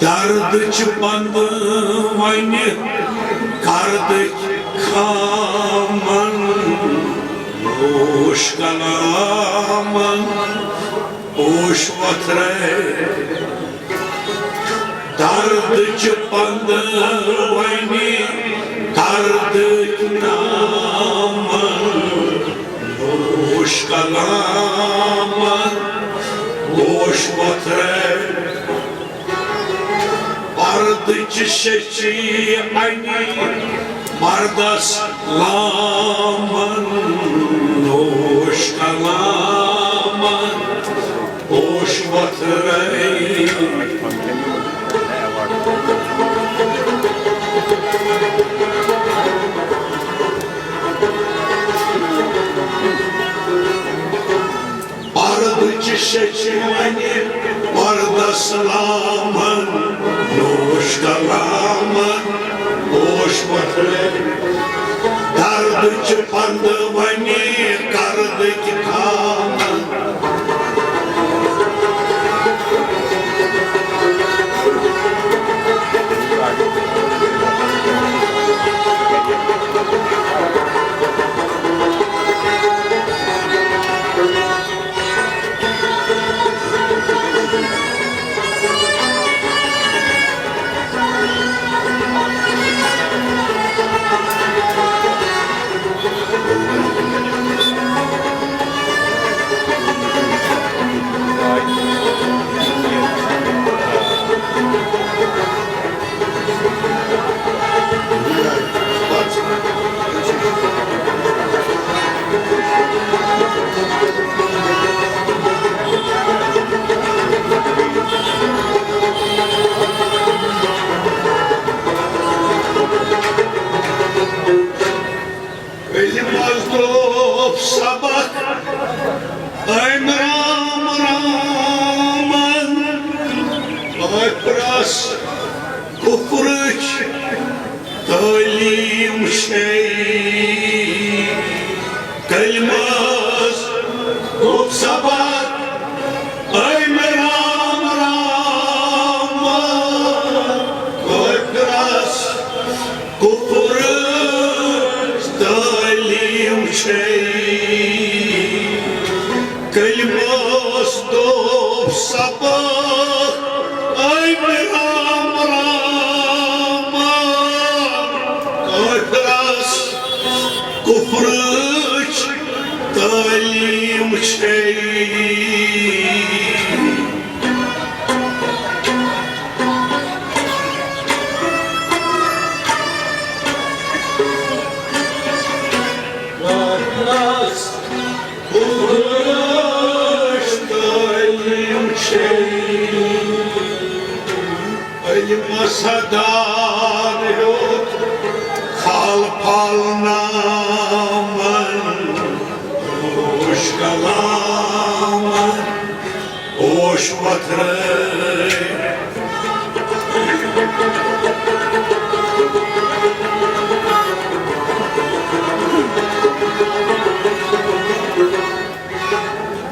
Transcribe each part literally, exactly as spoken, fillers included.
دردٕچ پندٕ وَنہِ کردٕکۍ خامن، نوش کلامن پوش وتھرے۔ دردٕچ پندٕ وَنہِ کردٕکۍ خامن، نوش کلامن پوش وتھرے۔ پردٕچ شیٚچی اَنہِ مردس لامن، نوش کلامن پوش وتھرے۔ پردٕچ شیٚچی وَنہِ پردس لامن، نوش کلامن پوش وتھرے۔ دردٕچ پندٕ وَنہِ کردٕکۍ خامن۔ علمس دوٚپ سبق أمۍ رام رامن، ٲپرس کفرٕچ تعلیٖم چھے۔ کلمس دوٚپ سبق أمۍ رام رام، ٲپرس کفرٕچ تعلیٖم چھے۔ کلمس دوٚپ سبق أمۍ رام رام، ٲپرس کفرٕچ تعلیٖم چھے۔ علم سداد ہیوٚت کھال پھال نامن، ہوش کلامن، ہوش وتھرٲے۔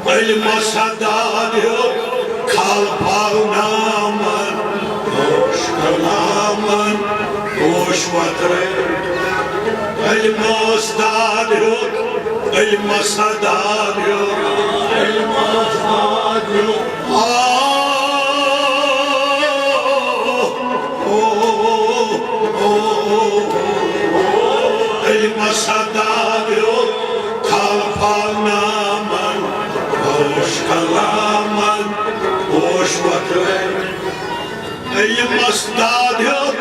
علم سداد ہیوٚت کھال پھال نامن، ہوش کلامن، ہوش وتھرٲے۔ علم سداد ہیوٚت، علم سداد ہیوٚت، علم سداد ہیوٚت۔ آ، او، او، او، او، علم سداد ہیوٚت کھال پھال نامن، ہوش کلامن، ہوش وتھرٲے۔ علم سداد ہیوٚت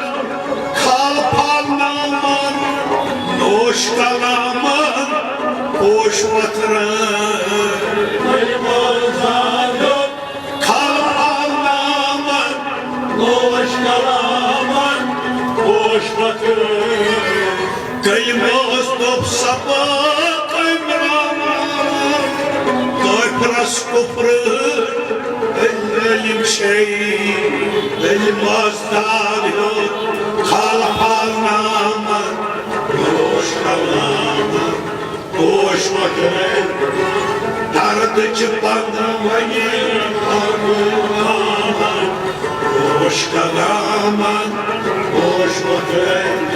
کھال پھال نامن، ہوش کلامن، ہوش وتھرٲے۔ علم سداد ہیوٚت کھال پھال نامن، ہوش کلامن، ہوش وتھرٲے۔ کلمس دوٚپ سبق عمران، کٲفرس کفر علم چھے۔ علم سداد ہیوٚت کھال پھال نامن، ہوش کلامن، ہوش وتھرٲے۔ دردٕچ پندٕ وَنہِ پرگُل نامن، ہوش کلامن پوش وۄتھرٲوِتھ،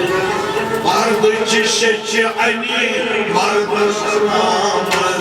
مردٕچہِ شیٚچھِ اَنہِ مردس سلامن۔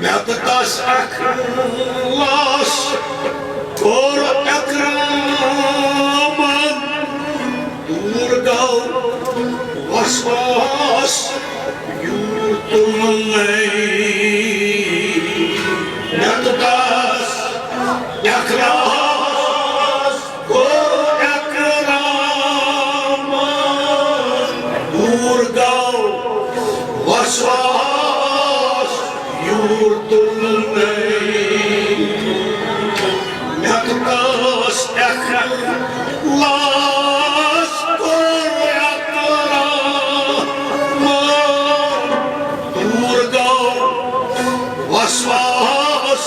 مےٚ تہٕ تس اخلاص کوٚر اکرامن، دوٗر گوٚو وسواس یوٗر تُلنَے۔ مےٚ تہٕ تس اخلاص کوٚر اکرامن، دوٗر گوٚو وسواس یوٗر تُلنَے۔ مےٚ تہٕ تس اخلاص کوٚر اکرامن، دوٗر گوٚو وسواس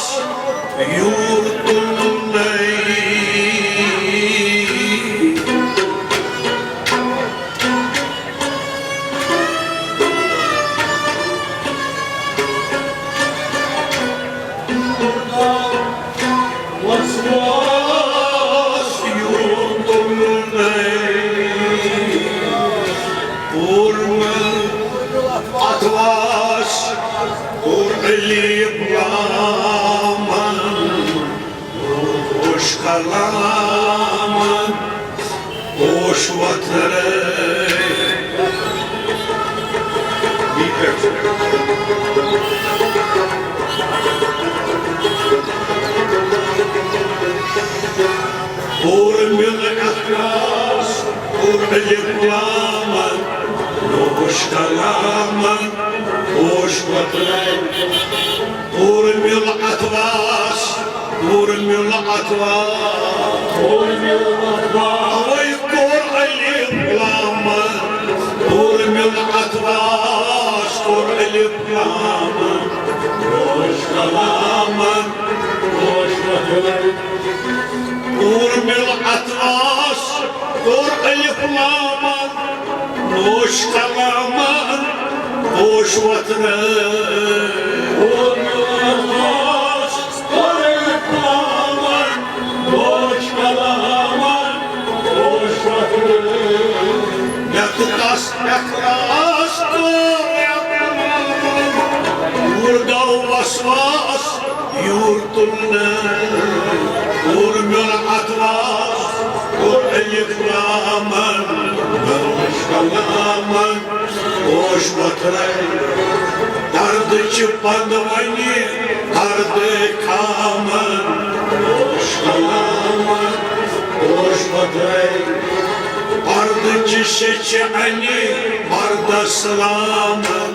یوٗر تُلنَے۔ وسواس یوٗر تُلنَے۔ کوٚر مےٚ اَتھ واس، کوٚر الف لامن، پوش کلامن، پوش وۄتھرٲوِتھ۔ پوٚر مےٚ اخلاص، پوٚر الف لامن، پوش کلامن، پوش وۄتھرٲوِتھ۔ پوٚر مےٚ اَتھ واس، پوٚر مےٚ اَتھ واس، پوٚر مےٚ اَتھ واس۔ اَوَے کوٚر الف لامن، پوٚر مےٚ اَتھ واس، کوٚر الف لامن، پوش کلامن، پوش وۄتھرٲوِتھ۔ پوٚر مےٚ اَتھ واس، کوٚر الف لامن، پوش کلامن، پوش وۄتھرٲوِتھ۔ پوٚر مےٚ اَتھ واس، کوٚر الف لامن، پوش کلامن، پوش وۄتھرٲوِتھ۔ مےٚ تہٕ تس اخلاص کوٚر، یوٗر گوٚو وسواس یوٗر تُلنَے۔ پوٚر مےٚ اَتھ واس، کوٚر الف لامن، پوش کلامن، پوش وۄتھرٲوِتھ۔ دردٕچہِ پندٕ وَنہِ ہردٕ خامن، پوش کلامن، پوش وۄتھرٲوِتھ۔ پردٕچہِ شیٚچھِ اَنہِ مردس سلامن۔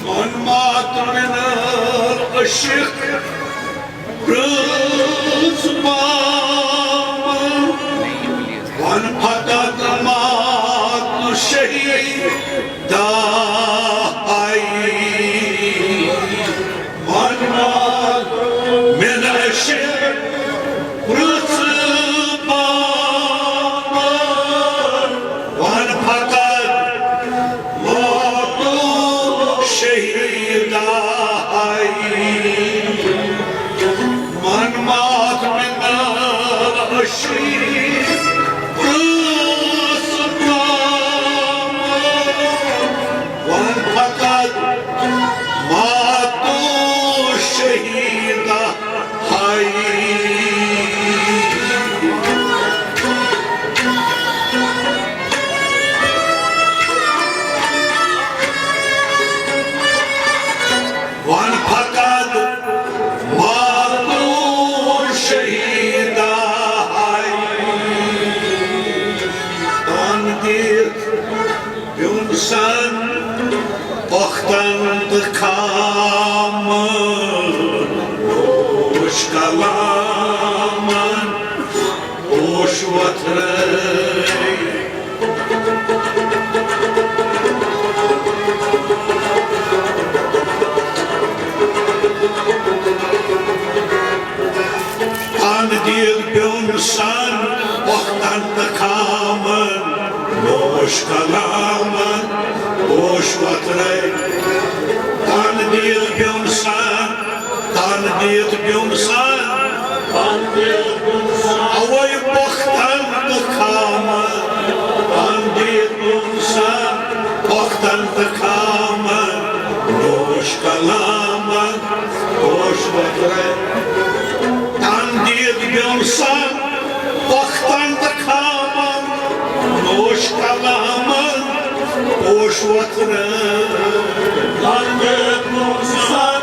من مات مِنر عشق رٕژ پامن۔ وَن مات مےٚ نہ شے پرٛژھ بامَن، وَن فقط ماتو شہیدا ہاے۔ وَن مات مےٚ نہ شے پرٛژھ بامَن، وَن فقط ماتو شہیدا ہاے۔ وَن فقط ماتو شہیدا ہاے۔ تَن دِتھ پیوٚن سَن پۄختَن تہٕ خامَن، اوش کلامَن، اوش وۄتھرٲے۔ تَن دِتھ پیوٚن سَن پۄختَن تہٕ خامَن، اوش کلامَن، اوش وۄتھرٲے۔ تَن دِتھ پیوٚن سَن، تَن دِتھ پیوٚن سَن، تَن دِتھ پیوٚن سَن۔ اَوَے پۄختَن تہٕ خامَن، تَن دِتھ پیوٚن سَن پۄختَن تہٕ خامَن، اوش کلامَن، اوش وۄتھرٲے۔ تَن دِتھ پیوٚن سَن پۄختَن تہٕ خامَن، اوش کلامَن، اوش وۄتھرٲے۔ تَن دِتھ پیوٚن سَن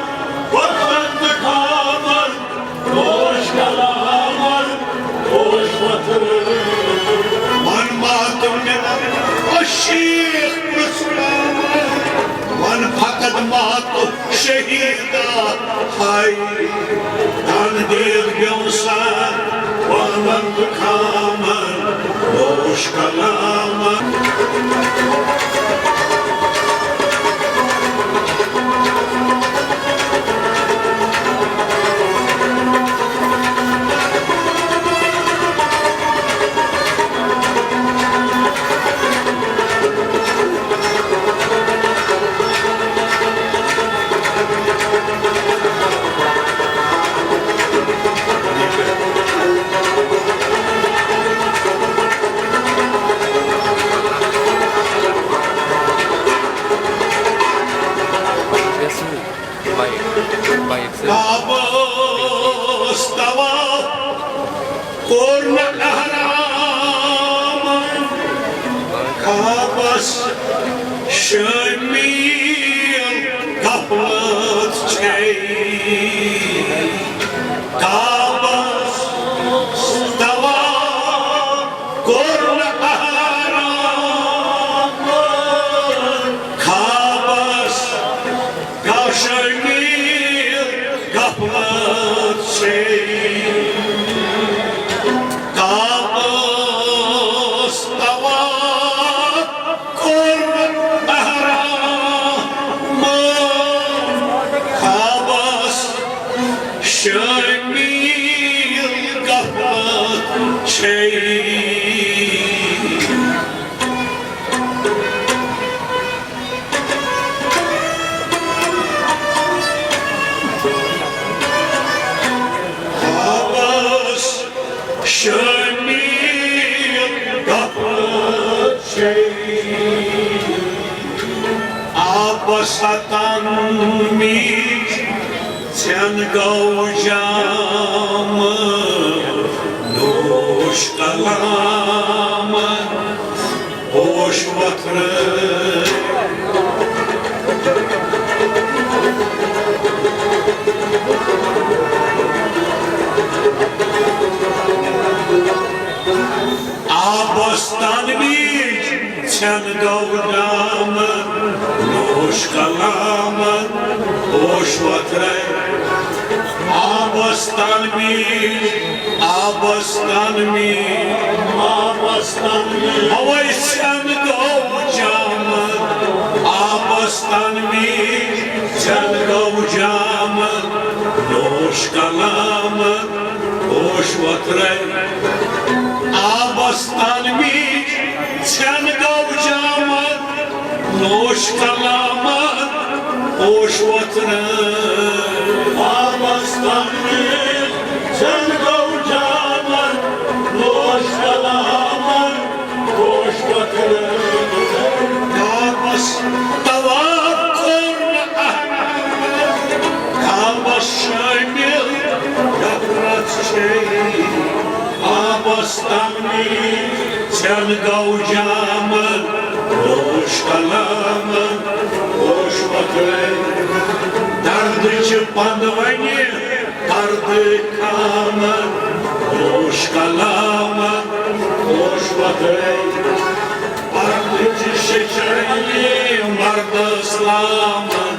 پۄختَن تہٕ خامَن، اوش کلامَن، اوش وۄتھرٲے۔ وَن ماتو مےٚ نہ شے پرٛژھ بامَن، وَن فقط ماتو شہیدا ہاے۔ تَن دِتھ پیوٚن سَن پۄختَن تہٕ خامَن، اوش کلامَن۔ کعبس طواف کوٚر نہٕ احرامن، کعبس شٲمیٖل غفلت چھے۔ کعبس طواف کوٚر نہٕ احرامن، کعبس گوٚو شٲمیٖل غفلت چھے۔ کعبس طواف کوٚر احرامن، کعبس شٲمیٖل غفلت چھے۔ کعبس شٲمیٖل غفلت چھے۔ آبس تَمِچ ژھٮ۪ن گوٚو جام، نوش کلام، ہوش وۄتھرٲے۔ آبس تَمِچ ژھٮ۪ن گوٚو جام، نوش کلام، ہوش وۄتھرٲے۔ آبس تَمِچ، آبس تَمِچ، آبس تَمِچ۔ اَوَے ژھٮ۪ن گوٚو جام، آبس تَمِچ ژھٮ۪ن گوٚو جام۔ کلامن پوش وتھرے، آبس تنمیج ژھٮ۪ن گوجامن نوش کلامن پوش وتھرے۔ آبس تنمیج ژھٮ۪ن گوجامن نوش کلامن پوش وتھرے۔ آبس طواف کوٚر نہٕ احمد، آبس شٲمِل نفرت چھے۔ آبس تمنی ژھٮ۪ن گوجامن نوش کلامن پوش وتھرے۔ دردٕچ پندونہِ پردٕ کھامن نوش کلامن پوش وتھرے۔ پردٕچ شیشٲیی مرد اسلامن۔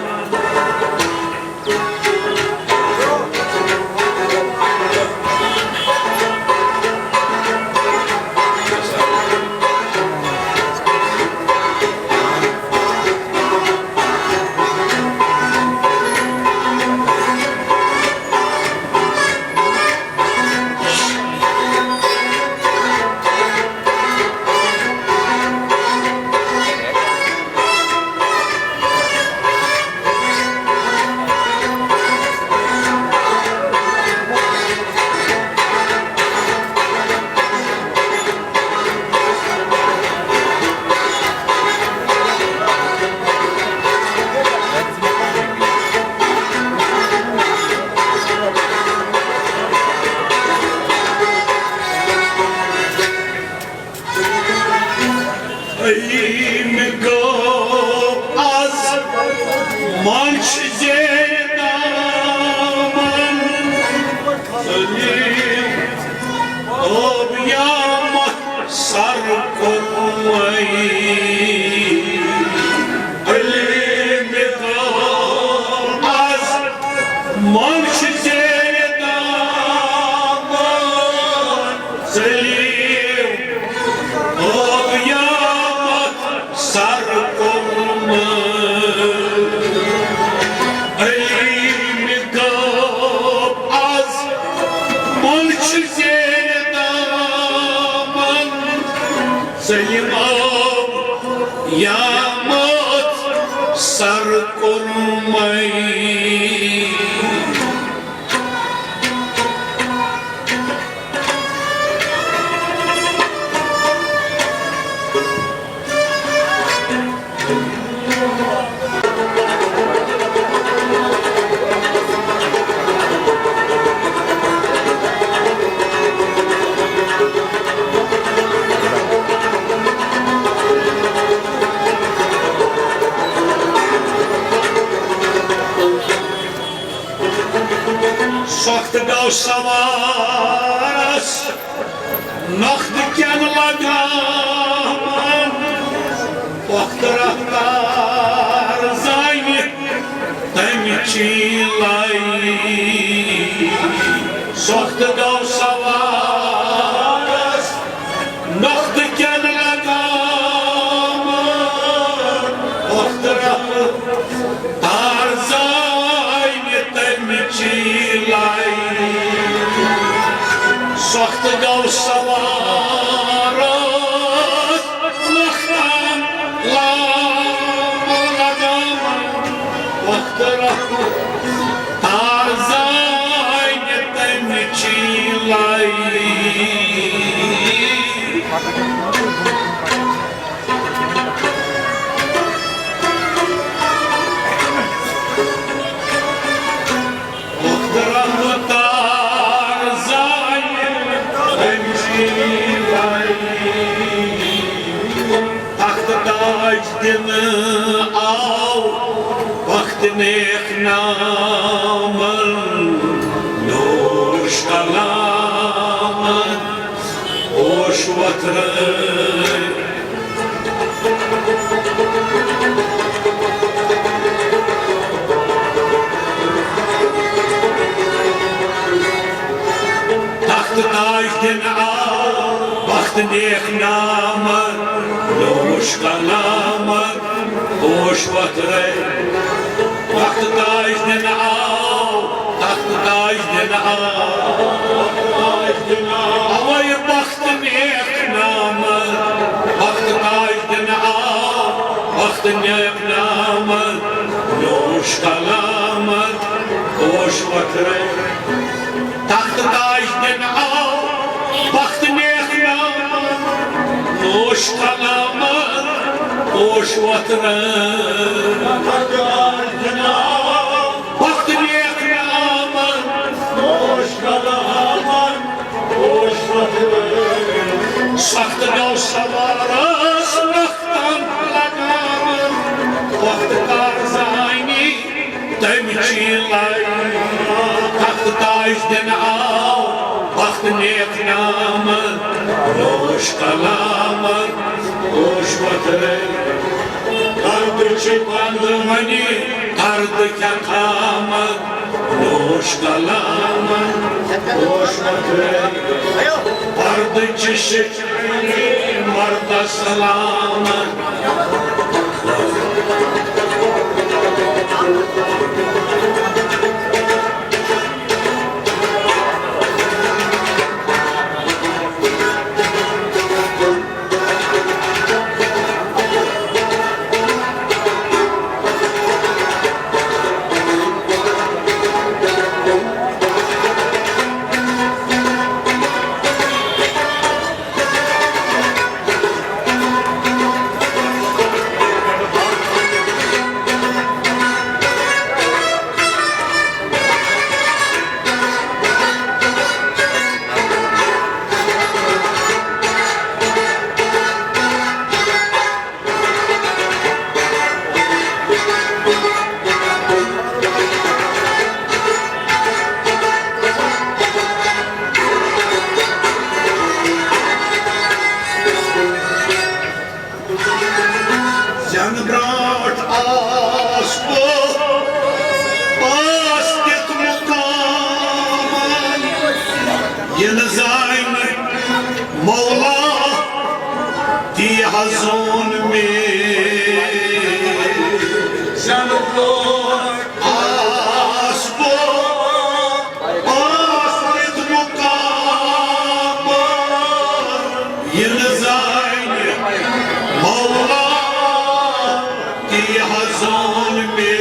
علم گو از منش زیر دامن، علم گو یا سر کوئی۔ علم گو از منش زیر دامن، سلیم قیامت سر کوٚرمُت۔ علم گو از منش زیر دامن، سلیم قیامت سر کوٚرمُت۔ سخت گو سوارس نخت کٮ۪ن لگامن، پۄختہٕ رفتار زانہِ تمہِ چیٖلے۔ سخت گو سوارس نخت کٮ۪ن لگامن، پۄختہٕ رفتار تار زانہِ تمہِ چیٖلے۔ سخت گو سوارس نخت کٮ۪ن لگامن، پۄختہٕ رفتار تار زانہِ تمہِ چیٖلے۔ مۄخصر رفتار زانہِ تمہِ چیٖلے۔ تخت تاج دِنہٕ آو وقت نیک نامن، نوش کلامن اوش وتھرٲوۍ۔ تخت تاج دِنہٕ آو وقت نیک نامن، نوش کلامن اوش وتھرٲوۍ۔ تخت تاج دِنہٕ آو، تخت تاج اوے بخت نیک نامہ، بخت تاج دن آو، بخت نیک نامہ، نوش کلامہ، اوش وتھرے۔ تخت تاج دن آو، بخت نیک نامہ، نوش کلامہ، اوش وتھرے۔ تخت تاج دن آو، بخت نیک نامہ، نوش کلامہ، اوش وتھرے۔ سخت نو سوارس وقتن لگامہ، وقت کار زانی تمچی لگامہ۔ تخت تاج دن آو، بخت نیک نامہ، نوش کلامہ، اوش وتھرے۔ درد چھ بند منی، درد کیا قامت، نوش کلامت، نوش وتھرے۔ درد چھ شکنی، مرد سلامت۔ زینہٕ برٛونٛٹھ آس بہٕ پاس کیُتھ مُقام، ییٚلہِ زانہِ مولا تی حظ زون مےٚ۔ زینہٕ برٛونٛٹھ آس بہٕ پاس کیُتھ مُقام، ییٚلہِ زانہِ مولا تی حظ زون مےٚ۔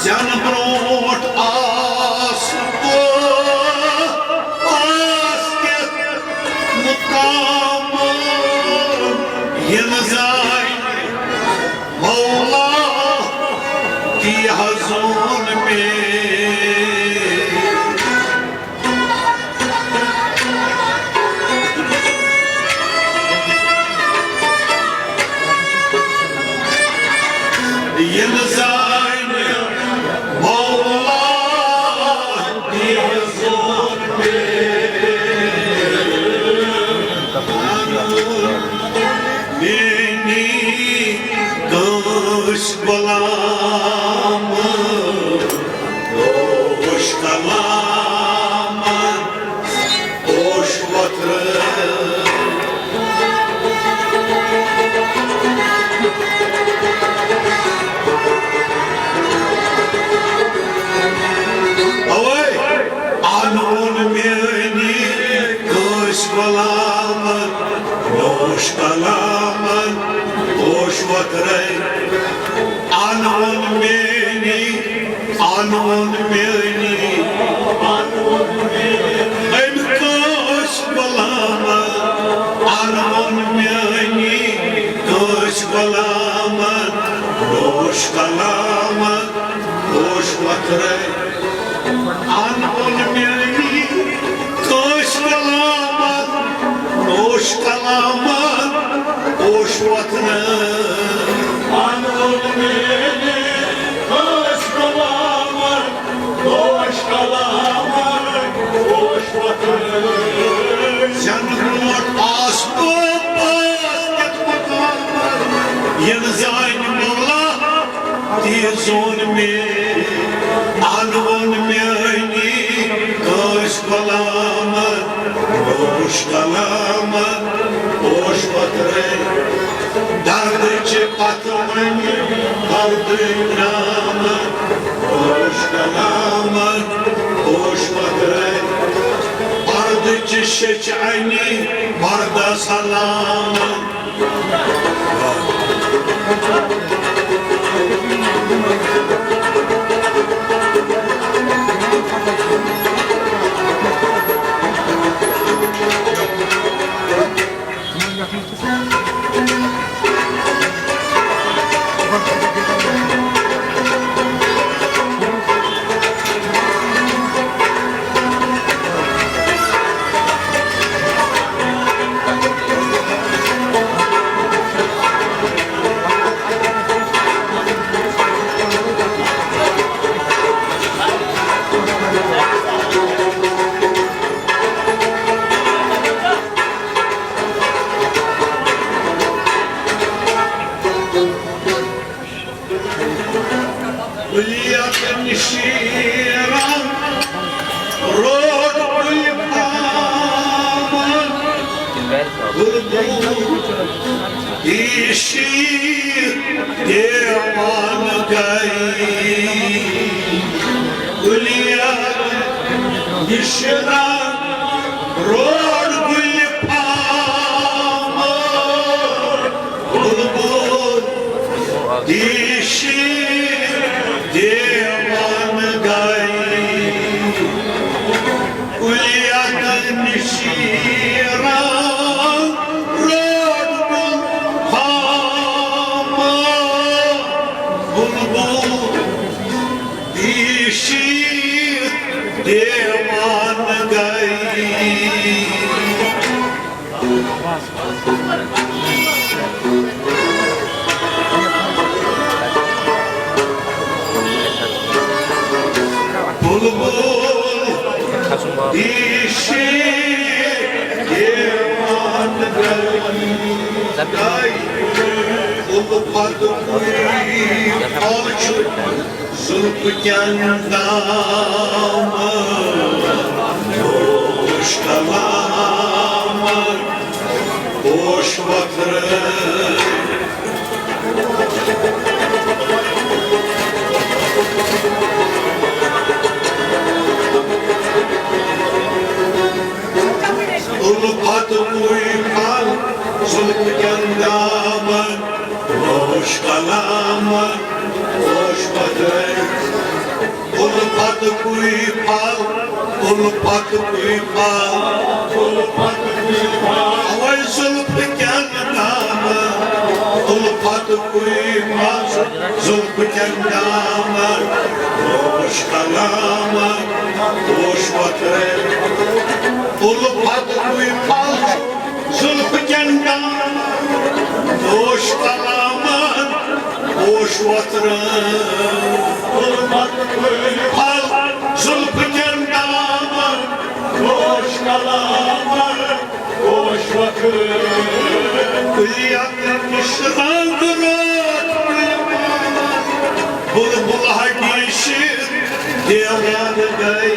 زینہٕ برٛونٛٹھ آس بہٕ پاس کیُتھ مُقام، ییٚلہِ زانہِ مولا تی حظ زون مےٚ۔ ییٚلہِ زانہِ مولا تی حظ زون مےٚ۔ میٛٲنی کٲنٛسہِ غلام اوش کلام اوش وتھرٕ۔ اوے، انوٗن میٛٲنی کٲنٛسہِ غلام اوش کلام اوش وتھرے۔ انوٗن میٛٲنی، انوٗن میٛٲنی، انوٗن میٛٲنی۔ أمۍ کٲنٛسہِ غلام، انوٗن میٛٲنی کٲنٛسہِ غلام اوش کلام اوش وتھرے۔ انوٗن میٛٲنی کٲنٛسہِ غلام اوش کلام اوش وتھرے۔ انوٗن میٛٲنی کٲنٛسہِ غلام اوش کلام اوش وتھرے۔ زینہٕ برٛونٛٹھ آس بہٕ پاس کیُتھ مُقام، ییٚلہِ زانہِ مولا تی زون مےٚ۔ انوٗن میٛٲنی کٲنٛسہِ غلام اوش کلام اوش وتھرے۔ درد چھ پتھ وۄنۍ دردٕکۍ نام اوش کلام۔ چانہِ پردٕ سلام۔ کُلیت نشیرم روڈ کُلۍ پامن، بلبل دیشی دیوان گئی۔ کُلیت نشیرم روڈ کُلۍ پامن، بلبل دیشی دیوان گئی۔ کُلیت نشیرم روڈ کُلۍ پامن، بلبل دیشی دیوان گئی۔ بلبل دیشی دیوان گئی۔ الفت کوئی پھل چھُ زلفہٕ کٮ۪ن دامن، پوش کلامن، پوش وتھرٕ۔ الفت کوئی پھل زلفہٕ کٮ۪ن دامن، پوش کلامن، پوش وتھرٕ۔ الفت کوئی پھل، الفت کوئی پھل، الفت کوئی پھل۔ اوے زلفہٕ کٮ۪ن دامن، الفت کوئی پھل، زلفہٕ کٮ۪ن دامن، پوش کلامن، پوش وتھرٕ۔ الفت کوئی پھل، زلفہٕ کٮ۪ن دامن، پوش کلامن، پوش وتھرٕ۔ الفت کوئی پھل، زلفہٕ کٮ۪ن دامن، پوش کلامن، پوش وتھرٕ۔ کُلیت نِش رنگ روت، بلبل ہٹی شیر دیوان گئی۔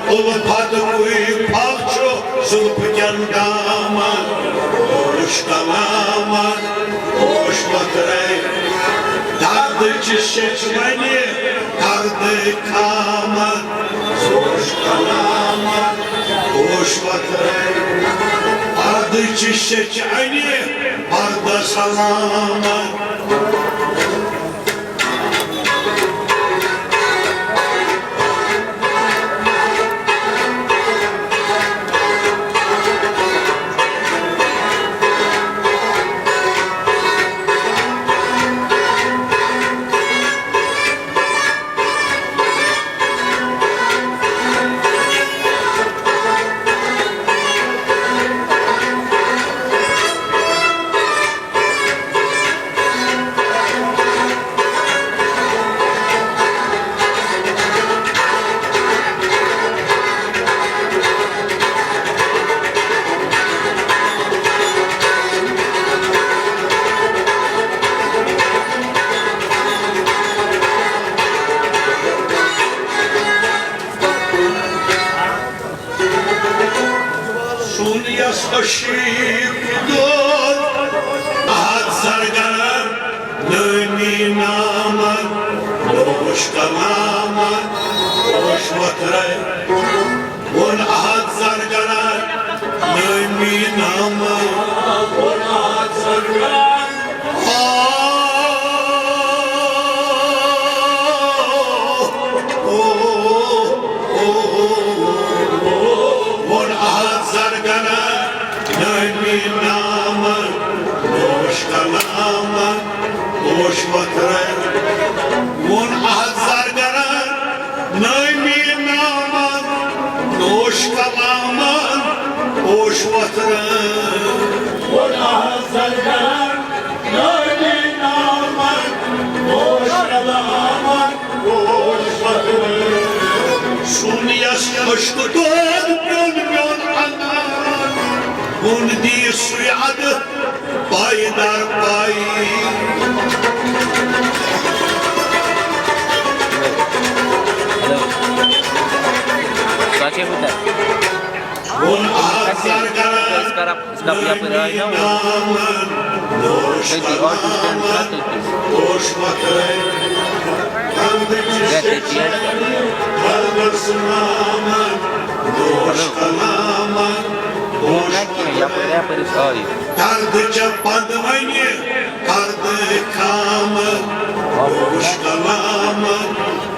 الفت کوئی پھل چھُ زلفہٕ کٮ۪ن دامن، پوش کلامن، پوش وتھرٕ۔ دردٕچ شیٚچھ وَنہِ دردٕکۍ خامن، پوش کلامن، پوش وتھرٕ۔ دردٕچ شیٚچھ اَنہِ پردٕ سلامن۔ سون یس اشیق دود، احد زرگر نٲمی نامن، نوش کلامن، نوش وتھرے۔ وون احد زرگرن پوش وۄتھرٲوۍ۔ ووٚن آز زرگرن نٲوی نامن، پوش کلامن، پوش وۄتھرٲوۍ۔ سُن یس مشک دود پیوٚن میون انان، ووٚن دی سُے ادٕ پایدار پایی۔ سچے ہوتا ہے۔ ووٚن آز زرگرن اس کا رب اس کا بھی اپنے آئی نا وہ۔ نامن، پوش تٔتی آٹو سٹینڈ چھا کلامن، تٔتی؟ پوش وۄتھرٲوۍ۔ گرِ تٔتی آسہِ۔ بلبل سُنامن، پوش کلامن، ووٚن نہ کینٛہہ، یپٲرۍ یپٲرۍ أسۍ آیہِ۔ درد چہ پند ونہِ، درد کامن، پوش کلامن۔